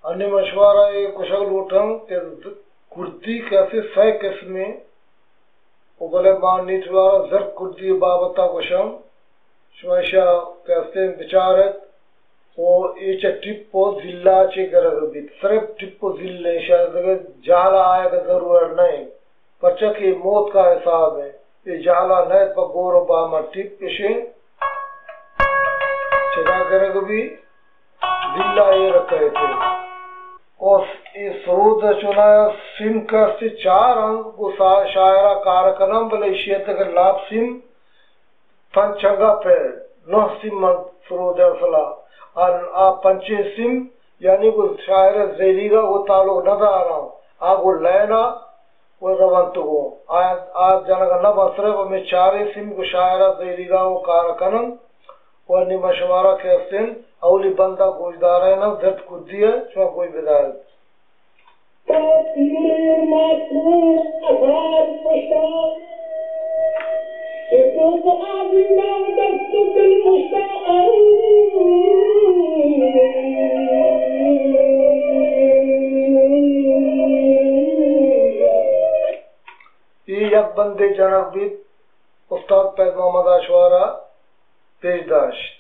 انی من شمارا اے گوشگ لوٹاں کہ کردی کہ اسے سئے قسمیں، و بلے ما نی شمارا زر کردی بابتا گوشاں، شما ایشا کہ استیں بچارت، و اے چہ ٹپ و زلا چے گرگ بیت، صرف ٹپ و زل ایں، ایشا دگہ جہلا آیگ ضرورت نہ انت، پرچا کہ اے موتکا حساب انت، اے جہلا نہ انت، پہ گور و باما ٹپ اشیں، چدا گرگ بیت، زلا ایر کئیت۔ و اے سرود چونایا سیم کہ استے چار انت، گوں سا-، شاعرا کار کنن، بلے ایشی ء تک لاپ سیم پنچ انگا پہ نہ سیم انت سرود اصلا۔ آ، آ پنچیں سیم یعنی گوں شاعر زہیریگا گوں تعلق نہ داراں، آ گوں لین ء و رونت گوں۔ آ، آ جنگ نہ بنت، صرف ہمے چاریں سیم گوں شاعر زہیریگا گوں کار کنن۔ و نی من شمارا کہ استیں اولی بندا گوشداریناں، زرت کردی ء شما گوش بدارت۔ اے یک بندے جنگ بیت، استاد فیض محمد آشوارا پیش داشت۔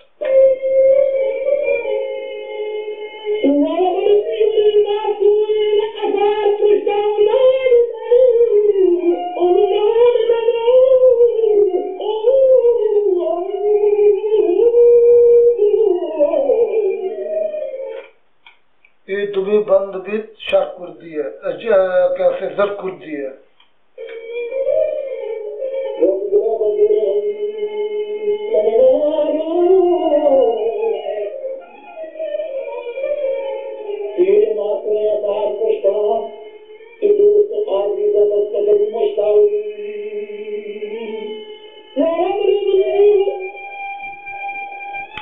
اے دومی بند بیت شر کردی ء، ج-، کسے زر کردی ء۔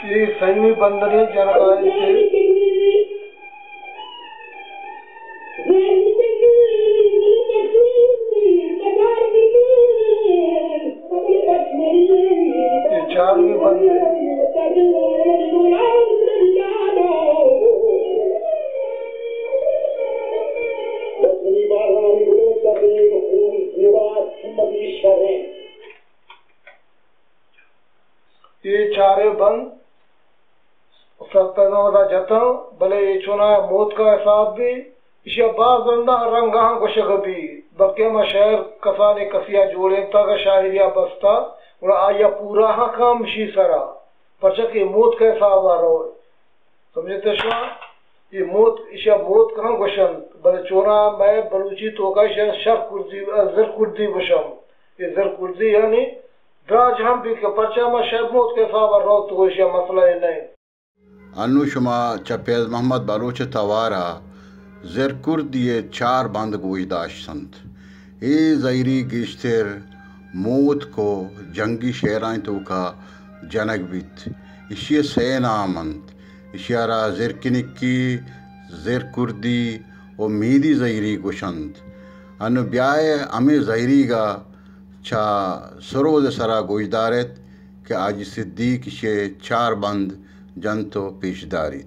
اے سیمی بندنے جنگا انت۔ اے چارمی بند۔ اے چاریں بند سرپد ودا جتاں، بلے اے چونایا موتکا حساب بی، ایشی ء باز رندا رنگاں گوشگ بی، بلکیں ہما شعر کسانیں کسیا جوڑینتگ ء شاعریا بستہ، گڑا آئیا پورا ہاں کم اشی سرا، پرچا کہ اے موتکا حسابا رو۔ سمجھتے شما؟ اے موتک، ایشی ء موتک ہم گوشنت، بلے چوناہا مئے بلوچی توکا ایشی ء شر کردی، زر کردی گوشنت۔ اے زر کردی یعنی دراج ہم بیت کہ پرچا ما شر موتک ء حساب ء روت و ایشی ء مسئلہ اے نہ انت۔ انوں شما چہ فیض محمد بلوچ ء توار ء زر کردی ء چار بند گوش داشت انت۔ اے زہیری گیشتر موتک و جنگی شعرانی توکا جنگ بیت۔ ایشی ء سئے نام انت۔ ایشی ء را زرکنکی، زرکردی و میدی زہیری گوشنت۔ انوں بیائے ہمے زہیریگ ء چہ سرود ء سرا گوشدار ایت کہ حاجی صدیق ایشی ء چار بند جنت و پیش داریت۔